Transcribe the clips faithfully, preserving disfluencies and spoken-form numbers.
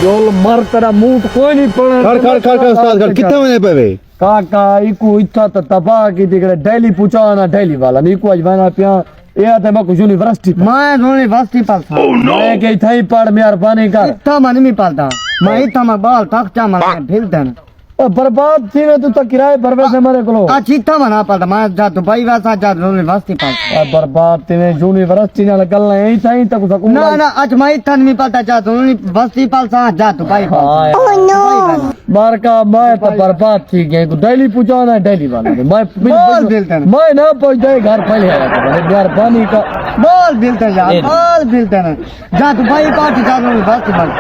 چول مر، تیرا منہ تے کوئی نہیں پڑنا۔ کھڑ، کھڑ، کھڑ، کھڑ، استاد، کھڑ، کتھاں ویندے پئے وے؟ کاکا، ایکو اتھاں تے تباہ کیتی کھڑے، ڈیلی پہنچانا، ڈیلی والا۔ ایکو اڄ وینا پیاں، اے آتے میکوں یونیورسٹی پڑھ۔ میں یونیورسٹی پڑھساں۔ میں کہ اتھاں ہی پڑھ، مہربانی کر۔ اتھاں میں نہیں پڑھدا۔ میں اتھاں میں بال تک چا من ڈھل دین۔ او برباد تھیویں توں تاں کرائے بھروے سے میرے کولوں۔ اچ اتھاں میں نہ پڑھدا، میں جا دبئی ویساں، جا یونیورسٹی پڑھساں۔ اے برباد تھیویں، یونیورسٹی نال گلاں ہیں، اتھاں ہی تک سکول نہ، ہے۔ نہ، اچ میں اتھاں نہیں پڑھدا، جا یونیورسٹی پڑھساں، جا دبئی پڑھساں۔ ہائے۔ دبئی ویساں۔ مارکا، میں تاں برباد تھی ڳئے۔ تو ڈیلی پہنچانا ہے، ڈیلی والا۔ میں بال بلدن۔ میں نہ پہنچدا، گھر پہلے آیا تھا، مہربانی کا۔ بال بلدن یار، اے۔ بال بلدن۔ جا دبئی پارٹی جا، بس بس۔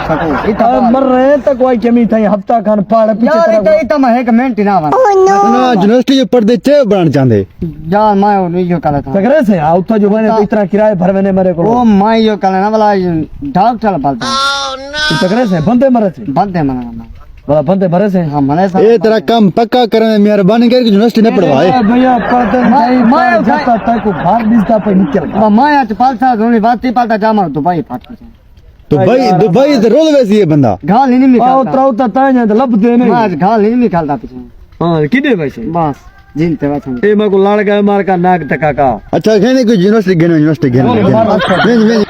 سکو، اتھاں اے بال۔ مر رہے ہیں، تاں کوئی کمی تھا، ہفتہ کھان پاڑ پیچھے یار، طرف۔ اتھاں، اتھاں میں ایک منٹ نہ ون۔ نا، یونیورسٹی جو پڑھدے چے بنن چاہندے؟ یار، میں او نہیں جو کلا تھا۔ تگڑے سے، آ، اتھاں جو میں نے اتھاں اتنا کرایہ بھروے نے میرے کو۔ او، میں جو کلا نا والا ڈاکٹر بلدا۔ تو تگڑے سے، بندے مرے سے۔ بندے مرے۔ بڑا بندے مرے سے۔ ہاں، مرے سے۔ اے تیرا کم پکا کریں، مہربانی کر کے یونیورسٹی نہ پڑھوائے۔ اے بھیا، پڑھتے میں، نہیں، میں پڑھ اٹھا جاتا تھا، کوئی گھر ڈستا پہ نکل گیا۔ میں اچ پالسا، یونیورسٹی پالتا جا، مر دبئی پھٹ۔ دبئی، دبئی تے رول ویسی ہے بندہ۔ گال ہی نہیں آؤ، نکلتا۔ تراؤ تا تائیں جائیں تے لبھدے نہیں۔ میں اچ گال ہی نہیں نکلتا پیچھے۔ ہاں، کدے ویسے؟ بس، جن تے ویسے۔ اے میں کو لڑ گئے، مار کا ناک تکا کا۔ اچھا، گھنے کوئی یونیورسٹی گھنے، یونیورسٹی گھنے، بولو، گھنے۔ بولو۔ بھیج، بھیج۔